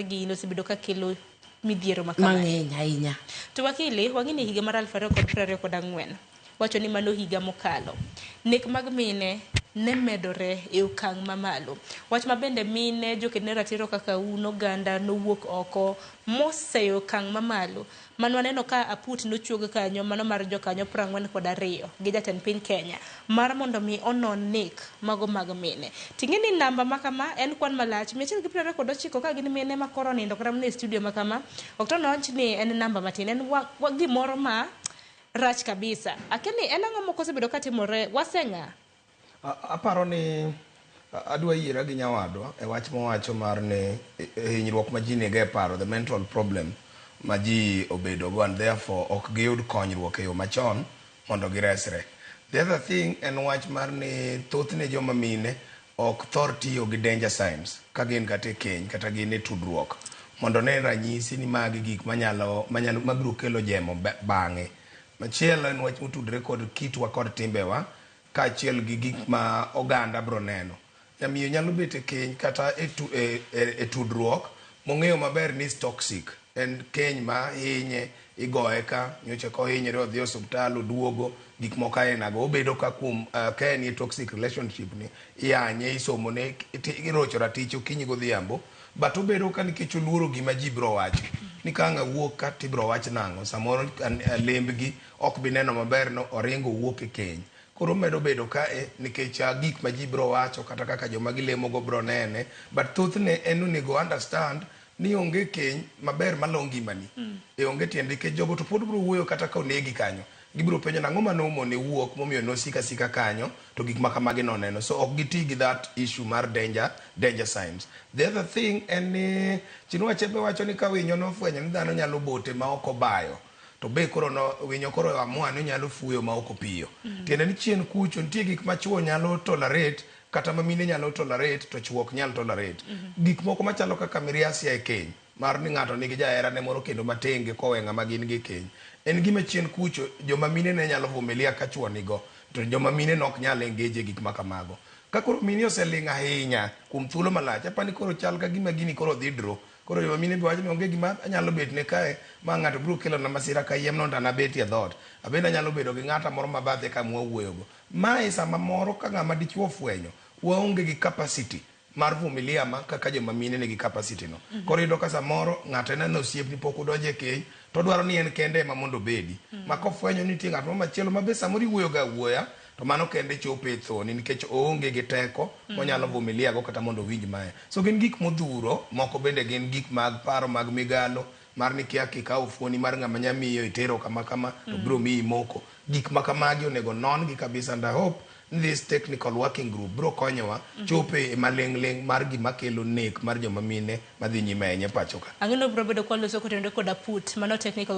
Gino osebedo ka kelo midhiero ma kamae. Mang'eny ahinya. To wakili, wang'e ni higa mar 2024, wacho ni mano higa mokalo, nek mag mine ne medore e okang' mamalo. Wach ma bende mine joked ne ratiro kaka un oganda nowuok oko moseyo okang' mamalo. Mane waneno ka aput nochuog kanyo mano mar jokanyo 42 gi jatend piny Kenya mar mondo mi onon nek mago mag mine. Ting'e ni namba ma kama en kwan malach, 129 ka gin mine ma koro onindo kata mana e studio ma kama, ok to nowach ni en namba matin, en wa, wa, gimoro ma rach kabisa. Akia ni en ang'o moko osebedo ka timore, waseng'a? Aparo ni adwa yiera gi nyawadwa e wach mowacho mar ni hinyruok ma ji nigo e paro, the mental problem ma ji obedogo and therefore ok giyud konyruok e yo machon mondo giresre. The other thing en wach mar ni thothne joma mine ok thor tiyo gi danger signs ka gin kata e keny kata gin e tudruok mondo ne ranyisi ni magi gik manyalo, manyalo mabiro kelo jemo bang'e. Machielo en wach motudore kod kitwa kod timbewa kaachiel gi gik ma oganda biro neno. Nyamiyo nyalo bet e keny kata e, tu, e, e, e tudruok mong'eyo maber ni is toxic. En keny ma hinye, igoye ka, nyocha kohinyre odhi e osuptal oduogo, gik moko ainago. Obedo ka kuom uh, ka en e toxic relationship ni, iyanye, isomone, irocho ratiche okinyi godhiambo, but obedo ka nikech oluoro gima ji biro wacho. Ni ka ang' awuok ka tibiro wach nang'o, samoro lembgi ok bi neno maber no oringo owuok e keny. Koro omedo bedo kae nikech gik ma ji biro wacho kata kaka joma gilemogo biro nene. But thothne en onego understand ni onge keny maber malo ngimani. E onge tiende nikech jogo to pod biro wuoyo kata ka onegi kanyo. Gibiro penjo nang'o mane omone wuok momiyo nosiko asika kanyo to gik ma kamagi noneno. So ok giti gi that issue mar danger, danger signs. The other thing en ni Chinua Achebe wacho ni ka winyo nofwenyo ni dhano nyalo bote ma ok obayo to be koro no, winyo koro amua ni onyalo fuyo ma ok opiyo. Tiende ni chien kucho nitie gik ma chuo nyalo tolerate kata ma mine nyalo tolerate to chuo ok nyal tolerate. Gik moko machalo kaka miriasia e keny mar ni ng'ato nigi jaherane moro kendo matenge kowe ng'ama gin gi e keny. En gima chien kucho joma mine ne nyalo vumilia ka chuo nigo to joma mine ne ok nyal engage e gik ma kamago. Ka koro mine oseling' ahinya kuom thuolo malach, apani koro chal ka gima gini koro dhi draw. Koro joma mine be wacho ni onge gima anyalo betne kae ma ng'ato biro kelona masira kayiem nono to an abetie e dhoot. Abende anyalo bedo gi ng'ata moro ma bathe ka mwawuoyogo. Mae sama moro ka ng'ama dichuo ofwenyo, waonge gi capacity mar vumilia ma kaka joma mine nigi capacity no. Koro iyudo ka samoro ng'ato en aena osiepni pok udonjo e keny to odwaro ni en kende ema mondo obedi. Ma kofwenyo ni nitie ng'at moro machielo ma be samoro iwuoyo go awuoya to mano kende chope e thoni nikech oonge gi teko monyalo vumilia go kata mondo owinj mae. So gin gik modhuro, moko bende gin gik mag paro mag migalo mar ni kia kikawo fuoni mar ng'ama nyamiyo itero kama kama to biro miyi moko. Gik ma kamagi onego non gi kabisa and I hope ni this technical working group biro konyowa chopo e maling'ling' mar gima kelo nek mar joma mine madhi nyime ahinya e pacho ka. Ang'e ni wabiro bedo kwaloso kotenore kod aput, mano technical.